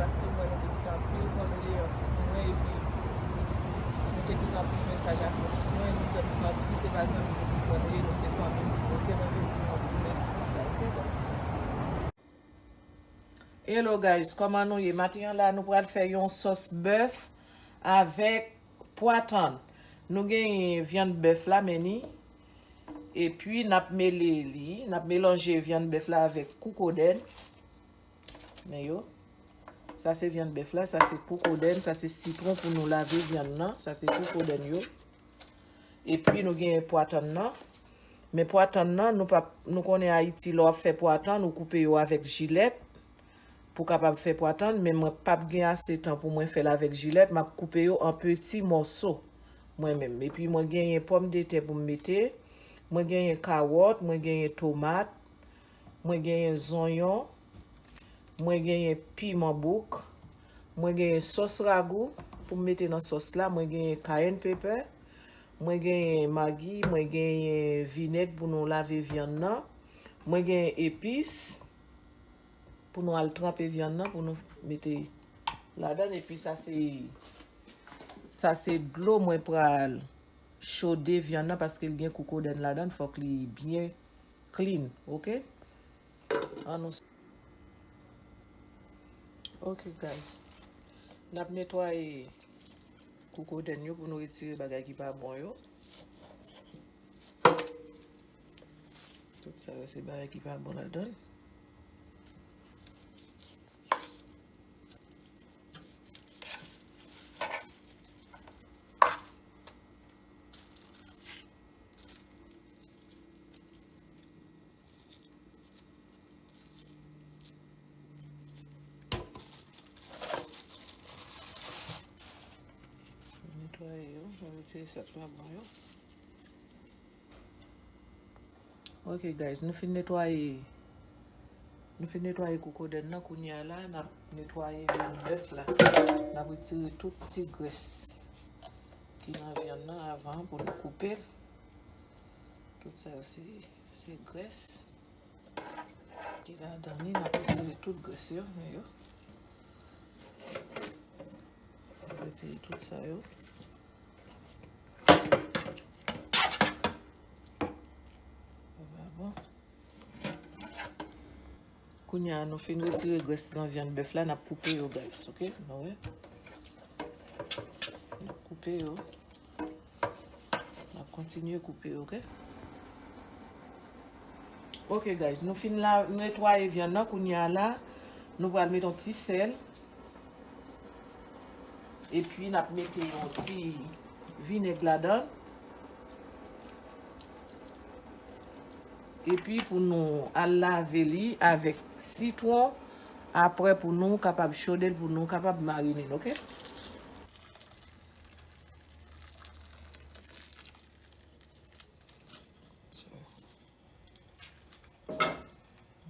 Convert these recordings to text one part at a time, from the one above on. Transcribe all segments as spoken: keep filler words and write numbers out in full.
Paske m wè nou te kite anpil kòmantè sou mwen, epi nou te kite anpil mesaj a fòs mwen, nou fè m santi se pa zanmi nou ki pran nou ye, nou se fanmi nou. Oke, mwen vle di nou anpil mèsi pou sa, oke, guys? Hello guys, kòman nou ye? Maten an la, nou pral fè yon sòs bèf avèk pwa tann. Nou genyen vyann bèf la, men ni. Epi, n ap mele li, n ap melanje vyann bèf la avèk koukodèn. Men yo. Sa se vyann bèf la, sa se koukodèn, sa se sitwon pou nou lave vyann nan, sa se koukodèn yo. Epi nou genyen pwa tann nan. Men pwa tann nan, nou pa, nou konnen Ayiti, lè w ap fè pwa tann, ou koupe yo avèk jilèt pou kapab fè pwa tann, men mwen p ap gen ase tan pou mwen fè l avèk jilèt, m ap koupe yo an peti mòso mwen menm. Epi mwen genyen pòmdetè pou m mete, mwen genyen kawòt, mwen genyen tomat, mwen genyen zonyon, mwen genyen piman bouk, mwen genyen sòs ragou pou m mete nan sòs la, mwen genyen cayenne pepper, mwen genyen magi, mwen genyen vinèg pou nou lave vyann nan, mwen genyen epis pou nou al tranpe vyann nan, pou nou mete ladan, epi sa se, sa se dlo mwen pral chode vyann nan, paske l gen koukodèn ladan, fòk li byen clean, oke? An nou, oke, guys. N ap netwaye koukodèn yo pou nou retire bagay ki pa bon yo. Tout sa yo se bagay ki pa bon ladan. Netwaye yo, mwen retire sa k pa bon yo. Ok guys, nou fin netwaye, nou fin netwaye kokodèn nan, kounye a la n ap netwaye vyann bèf la. N ap retire tout ti grès ki nan vyann nan avan pou nou koupe l. Tout sa yo se, se grès ki ladan li, n ap retire tout grès yo, men yo. Retire tout sa yo. Bon. Kounye a, nou fin retire grès nan vyann bèf la, n ap koupe yo, guys, ok? Nou wè? N ap koupe yo. N ap kontinye koupe, ok? Ok, guys, nou fin la, netwaye vyann nan, kounye a la, nou pral mete yon ti sèl. Epi, n ap mete yon ti vinèg ladan. Epi, pou nou al lave li avèk sitwon. Apre, pou nou kapab chode l, pou nou kapab marine l, ok?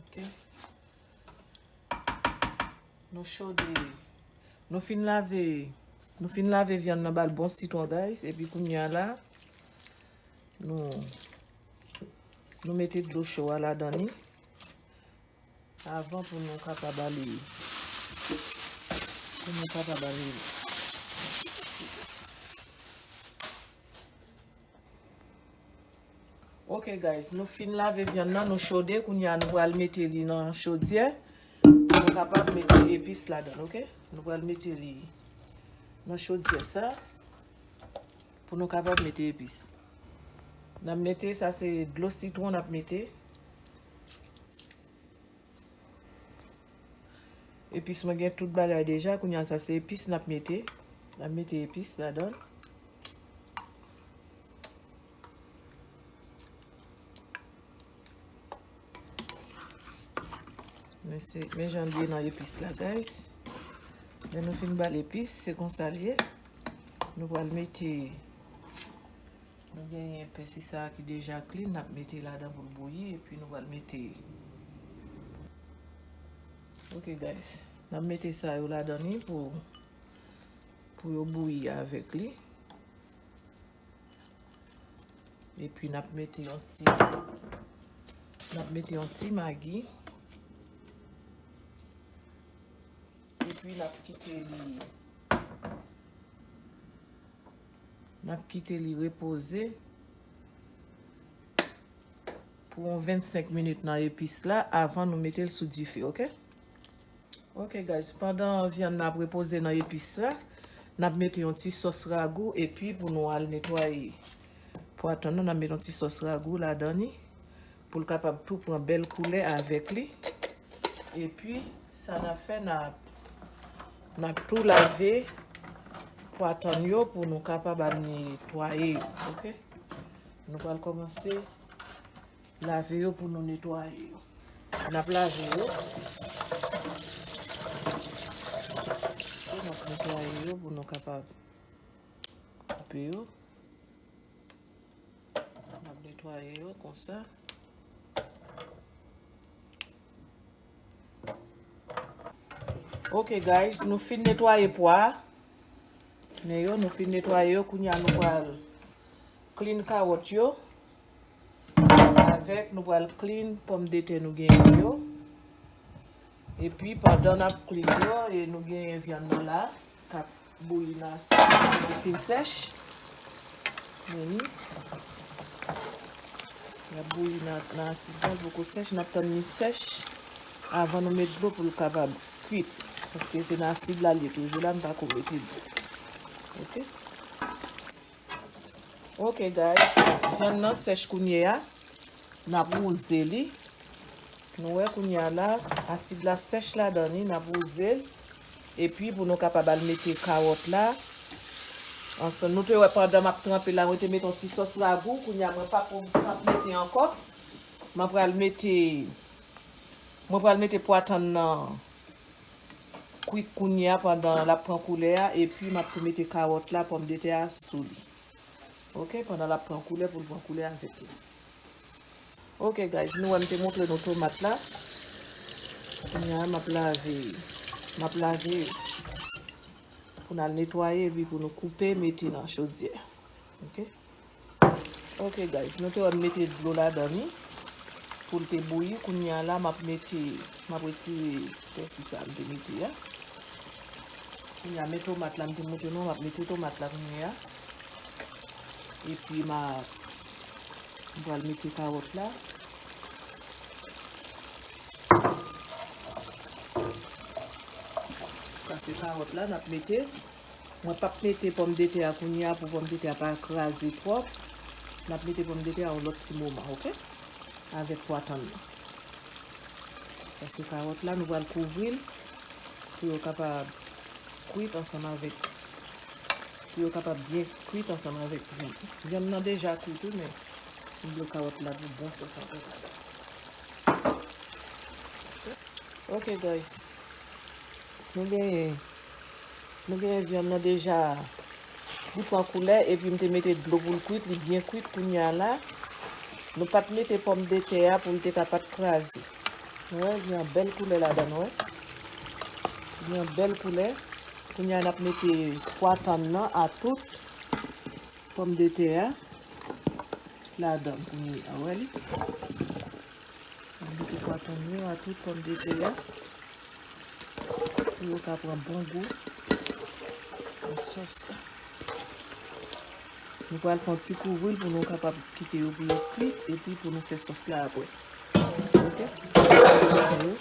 Ok. Nou chode. Nou fin lave, nou fin lave vyann nan, ba l bon sitwon, guys. Epi kounye a la, nou, nou mete dlo cho a ladan li. Avan pou nou kapab ale, pou nou kapab ale. Ok, guys, nou fin lave vyann nan, nou chode, kounye a nou pral mete li nan chodyè. Pou nou kapab mete epis ladan, ok? Nou pral mete li nan chodyè sa. Pou nou kapab mete epis. N ap mete, sa se dlo sitwon n ap mete. Epis mwen gen tout bagay deja, kounye a sa se epis n ap mete. N ap mete epis ladan. Men se, men jan l ye nan epis la, guys. Lè nou fin ba l epis, se konsa l ye. Nou pral mete, nou genyen pèsi sa a ki deja clean, n ap mete ladan pou l bouyi, epi nou pral mete. Ok, guys. N ap mete sa yo ladan li pou, pou yo bouyi avèk li. Epi n ap mete yon ti, n ap mete yon ti magi. Epi Epi n ap kite li, n ap kite li repoze pou yon vennsenk minit nan epis la avan nou mete l sou dife, oke? Oke, guys, pandan vyann nan ap repoze nan epis la, n ap mete yon ti sòs ragou, epi pou nou al netwaye pwa tann nan, n ap mete yon ti sòs ragou ladan li, pou l kapab tou pran bèl koulè avèk li. Epi, sa n ap fè, n ap, n ap tou lave pwa tann yo pou nou kapab al netwaye yo, oke? Nou pral kòmanse lave yo pou nou netwaye yo. N ap lave yo. N ap netwaye yo pou nou kapab koupe yo. N ap netwaye yo konsa. Ok, guys, nou fin netwaye pwa a. Men yo, nou fin netwaye yo. Kounye a, nou pral clean kawòt yo. Avèk, nou pral clean pòmdetè nou genyen yo. Epi, pandan n ap clean yo, e nou genyen vyann nan la, k ap bouyi nan asid la, li fin sèch. Men li, l ap bouyi nan, nan asid la, l poko sèch, n ap tann li sèch avan nou met dlo pou l kapab kwit. Paske se nan asid la l ye toujou la, m pa ko mete dlo. Ok? Ok, guys, vyann nan sèch kounye a. N ap wouze li. Nou wè kounye a la, asid la sèch ladan li, n ap wouze l. Epi pou nou kapab al mete kawòt la. Ansanm, nou te wè pandan m ap tranpe la, mwen te mete yon ti sòs ragou. Kounye a, mwen p ap, p ap mete ankò. Mwen pral mete, mwen pral mete pwa tann nan kwit kounye a pandan l ap pran koulè a. Epi m ap tou mete kawòt la, pòmdetè a sou li. Ok, pandan l ap pran koulè, pou l pran koulè avèk li. Ok, guys, nou wè m te montre nou tomat la. Kounye a, m ap lave, m ap lave pou n al netwaye, epi pou nou koupe, mete nan chodyè. Ok? Ok, guys, nou te wè m mete dlo ladan li pou l te bouyi. Kounye a la, m ap mete, m ap retire pèsi sa m te mete a. Kounye a, men tomat la, m te montre nou, m ap mete tomat la kounye a. Epi m a, m pral mete kawòt la. Sa se kawòt la, n ap mete. Mwen p ap mete pòmdetè a kounye a pou pòmdetè a pa kraze twòp. N ap mete pòmdetè a yon lòt ti moman, ok? Avèk pwa tann nan. Paske kawòt la, nou pral kouvri l pou yo kapab kwit ansanm avèk, pou yo kapab byen kwit ansanm avèk vyann. Vyann nan deja kwit wi, men m vle kawòt la pou bon sòs ankò ladan. Ok, guys. Nou genyen, nou genyen vyann nan deja li pran koulè, epi m te mete dlo pou l kwit, li byen kwit kounye a la. Nou pa t mete pòmdetè a pou l te ka pa t kraze. Nou wè, gen yon bèl koulè ladan, nou wè. Gen yon bèl koulè. Kounye a, n ap mete pwa tann nan atout pòmdetè a ladan kounye a, wè li. Mwen mete pwa tann yo atout pòmdetè a pou yo ka pran bon gou nan sòs la. Nou pral fè yon ti kouvri l pou nou kapab kite yo pou yo kwit epi pou nou fè sòs la apre. Ok? Yo.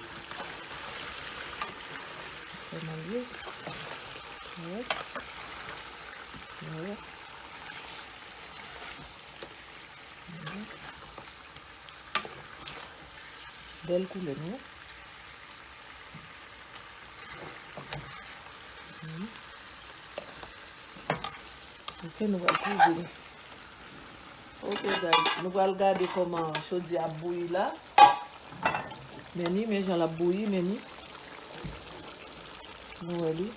Kòman l ye? Alright. Alright. Bèl koulè, non? Mhm. Ok, nou pral kouvri li. Ok, guys, nou pral gade kòman chodyè ap bouyi la. Men ni, men jan l ap bouyi, men ni. Nou wè li.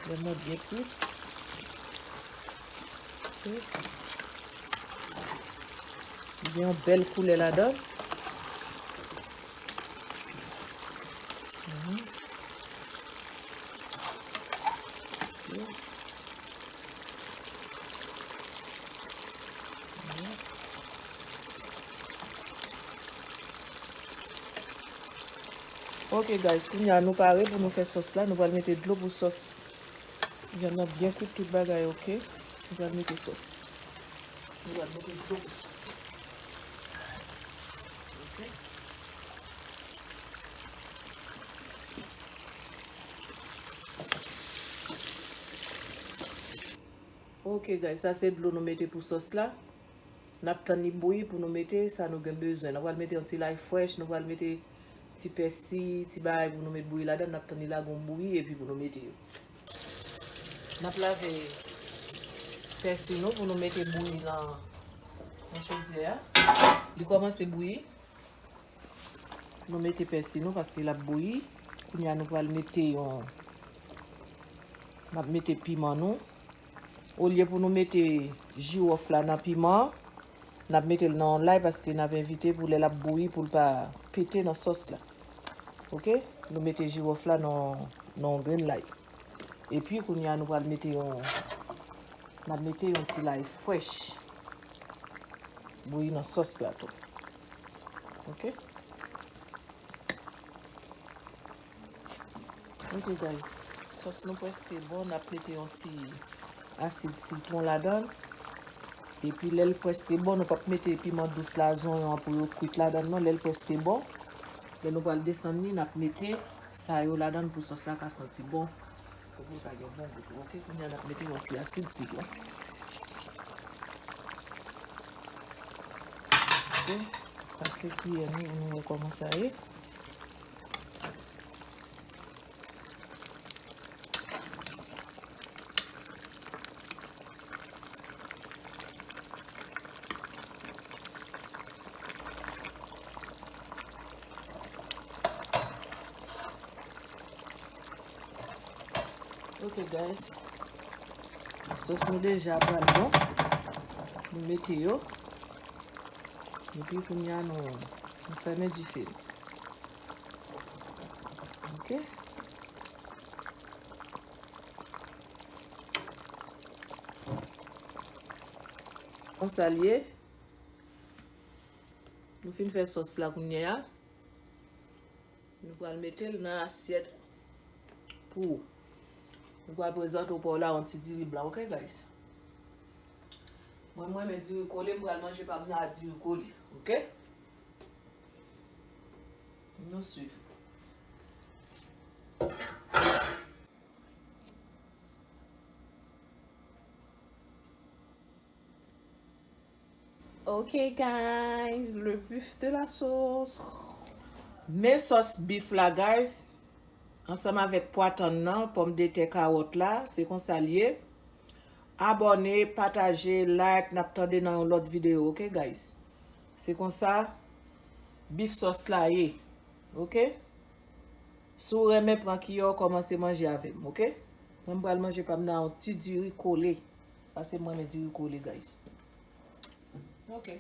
Vyann nan byen kwit. Ok. Li gen yon bèl koulè ladan. Mhm. Ok. Mhm. Ok. Ok guys, kounye a nou pare pou nou fè sòs la. Nou pral mete dlo pou sòs. Vyann nan byen kwit, tout bagay ok. Nou pral mete sòs. Nou pral mete dlo pou sòs. Ok. Ok guys, sa se dlo nou mete pou sòs la. N ap tann li bouyi pou nou mete sa nou gen bezwen. Nou pral mete yon ti lay frèch, nou pral mete ti pèsi, ti bagay pou nou met bouyi ladan. N ap tann li lage yon bouyi epi pou nou mete yo. N ap lave pèsi nou pou nou mete bouyi nan, nan chodyè a. Li kòmanse bouyi. Nou mete pèsi nou paske l ap bouyi. Kounye a nou pral mete yon, n ap mete piman nou. Olye pou nou mete jiwòf la nan piman an, n ap mete l nan yon lay paske n ap evite pou lè l ap bouyi pou l pa pete nan sòs la. Ok? Nou mete jiwòf la nan, nan yon grenn lay. Epi kounye a nou pral mete yon, n ap mete yon ti lay frèch bouyi nan sòs la tou. Ok? Ok guys, sòs nou prèske bon, n ap mete yon ti asid sitwon ladan l. Epi lè l prèske bon, nou p ap mete piman dous la, zonyon an pou yo kwit ladan l non. Lè l prèske bon, lè nou pral desann li, n ap mete sa yo ladan l pou sòs la ka santi bon. Pou l ka gen bon gou tou. Ok, kounye a n ap mete yon ti asid sitwon. Ok, pase kiyè nou, nou wè kòman sa ye. Ok guys, sòs nou deja pral bon. Nou mete yo. Epi kounye a nou, nou fèmen dife. Ok. Konsa l ye. Nou fin fè sòs la kounye a. Nou pral mete l nan asyèt pou ou. Nou pral prezante w pa w la yon ti diri blan, ok guys? Mwen, mwen renmen diri kole, m pral manje pa m nan a diri kole, ok? Nou swiv. Ok guys, le buff de la sauce. Men sòs bif la guys, ansanm avèk pwa tann nan, pòmdetè, kawòt la, se konsa l ye. Abòne, pataje, like, n ap tande nan yon lòt videyo, ok guys? Se konsa bif sòs la ye, ok? Si w renmen pran kiyè w kòmanse manje avè m, ok? Mwen m pral manje pa m nan yon ti diri kole. Paske mwen renmen diri kole, guys. Ok.